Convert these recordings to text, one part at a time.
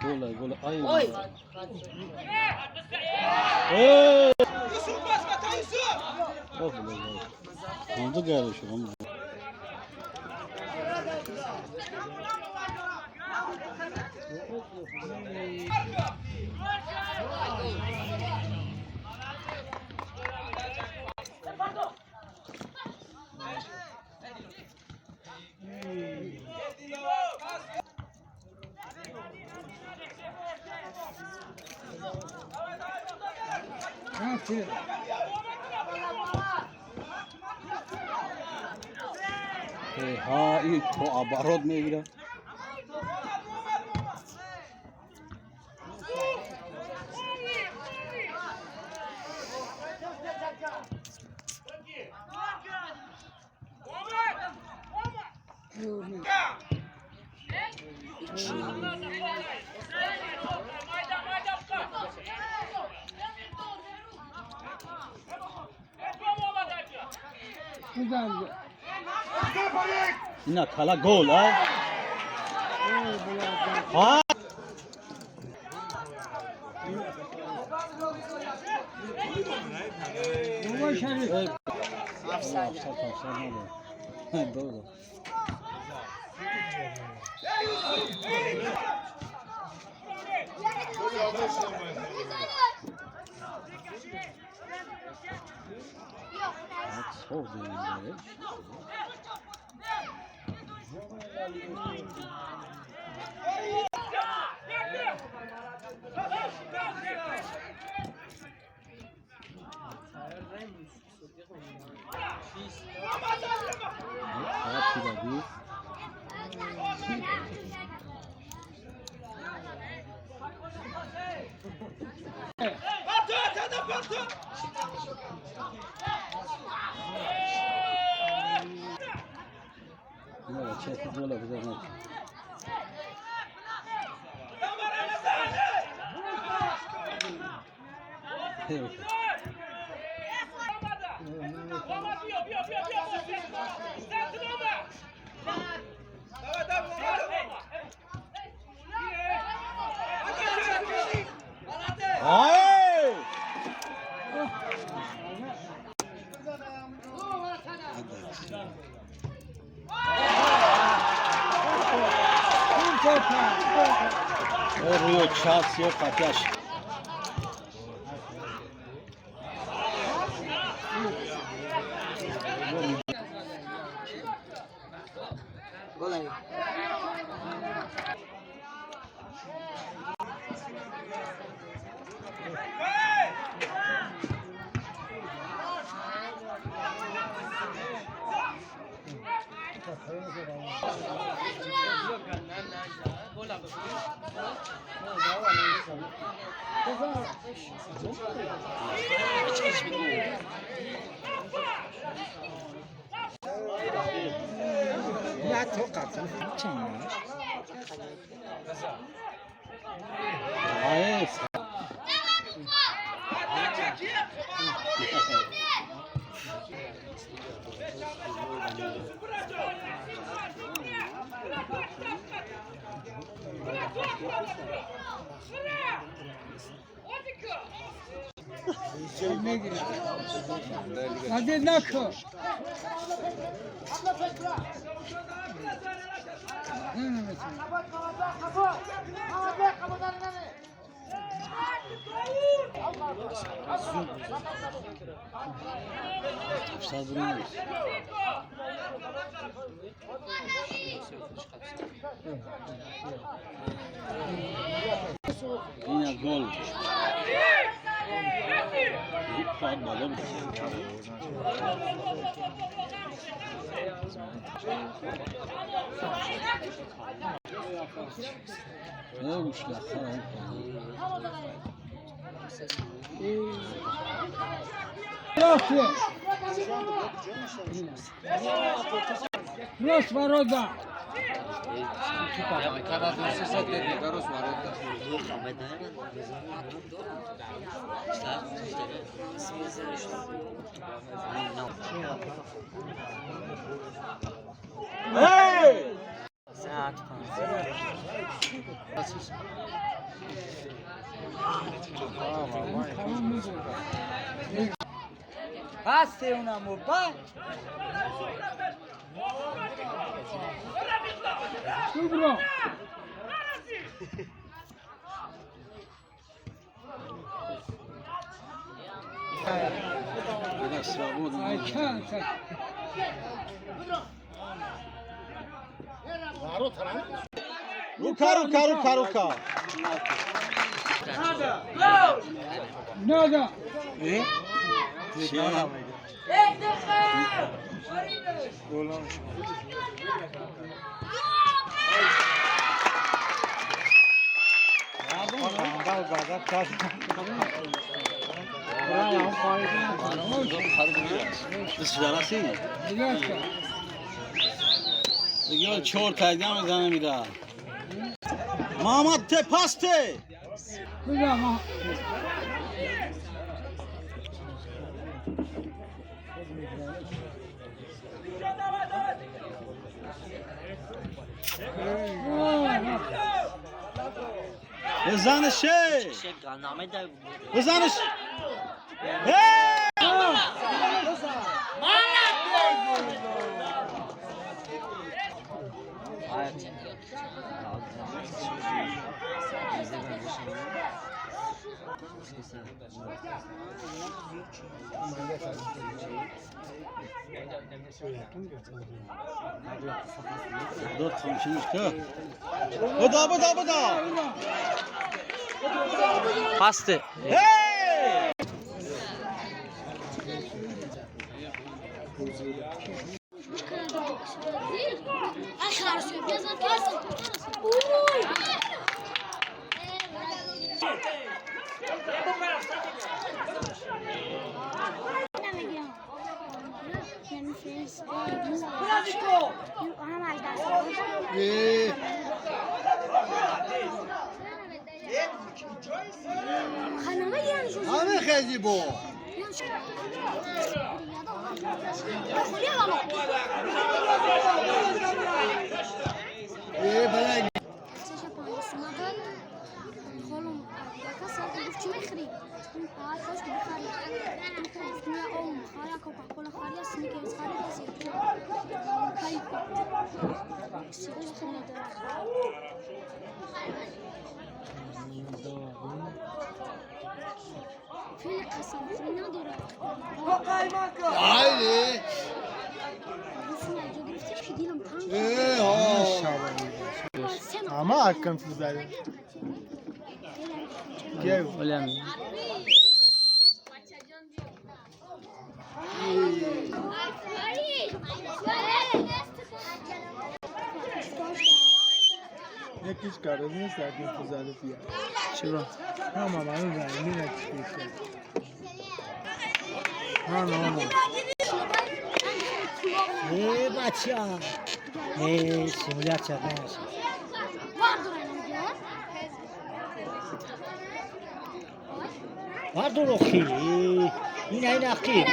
Gol gol ay. Oy. Hey! Of ulan. Oldu geldi şu an. Ха, и то оборот мегира. Ина кала гол, а? Ха! Офсайд. Офсайд, офсайд. Doğru. Çok değil. Хараб шидаги. Ина чеки гола бизанад. Ай! Рӯё час ё қатяш. Gol. Ай! Hadi nakı. Офсайд нест. Ина гол. Хоҳад боло. Раз ворота. Hey! Passe una moba. Добро. Рука, рука, рука, рука. Надо. دیگه چهار تایید میزنه میده. محمد ته پاس ته. بزنش. بزنش. بدا بدا بدا. Pastı. Hey! همه خیلی با Haydi. Ama hakkım sizlerle. Gel. Öyle. یکیش کارز نیست hakkım sizlerle fiya. Чего? Ama ben ben yine çıkıyor. Ha ne oldu? Ey бача. Ey simulyatsiya qilamiz. Вардор охи. Ина ина охи.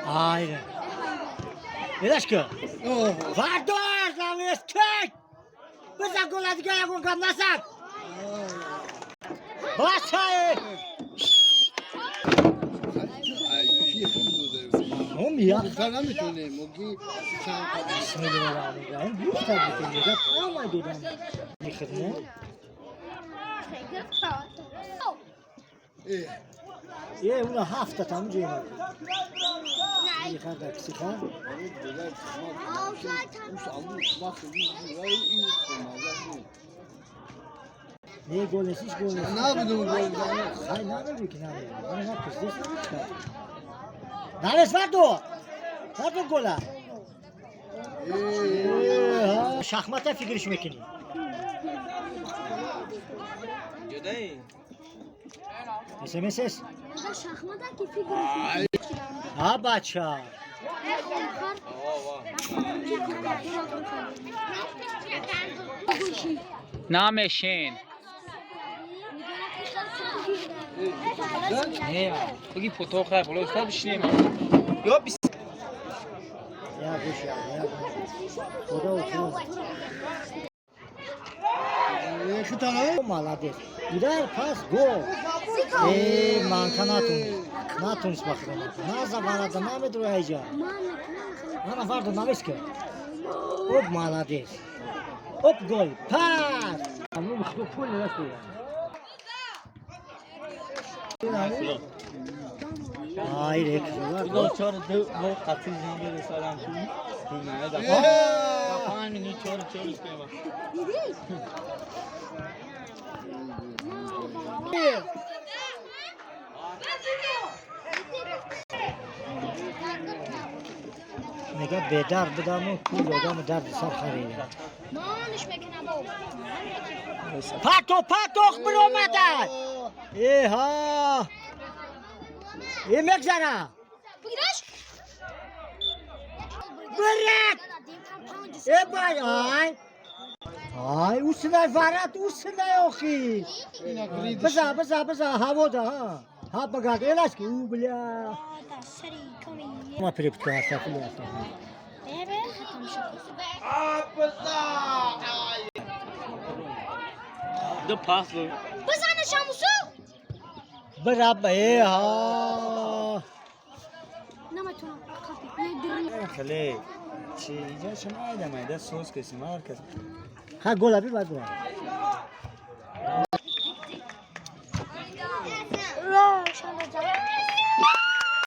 Айра. Элашка. Вардор замес кек. Биза гола дига ягон гап назад. Бача. Ом я. نمیتونیم مگی چند Бисмиллоҳир-роҳманир-роҳим. Гуфта будем, гап ҳама додам. Мехидмо. Е, уна ҳафта там ҷои. Мехарда кисиха. Не гол нест, ҳеҷ гол нест. نبودم گل. Хай намегӯй ки намегӯй. Ман пурсидес намекунам. Нарес вардор. Вардор гола. Шахмата фикриш мекунӣ. СМС. А бача. Намешин. Не, بگی پتو خیر بالا استاد بشینیم. یا بیس Я гӯш я. Худо ту. Молодец. Удар, пас, гол. Э, манка натунис. Натунис ба худо. Наза варада намедро айҷа. Ана вардо навис ки. Оп, молодец. Оп, гол. Пас. Аму худо пул нарасид. Ай, рек. دو چهار دو با قطعی زن برسالم نه ده 5 میلیون چهار چهارش کنیم. Мега бедард будаму пул додаму дарди сар харидам. Пато, патох биромадад. Эҳа. Э мегзара. Бирак! Э бай ай. Ай, усинай варат, усинай охи. Биза, биза, биза, ҳавода, ҳа. Ҳа багад, элаш ки, у бля. Ма перепутка, астафируллоҳ, астафируллоҳ. دو پاس دو. Бираб, э ҳа. خیلی چی اینجا شما ایده مایده سوز کسی مار کسی Ҳа гола би бад бира.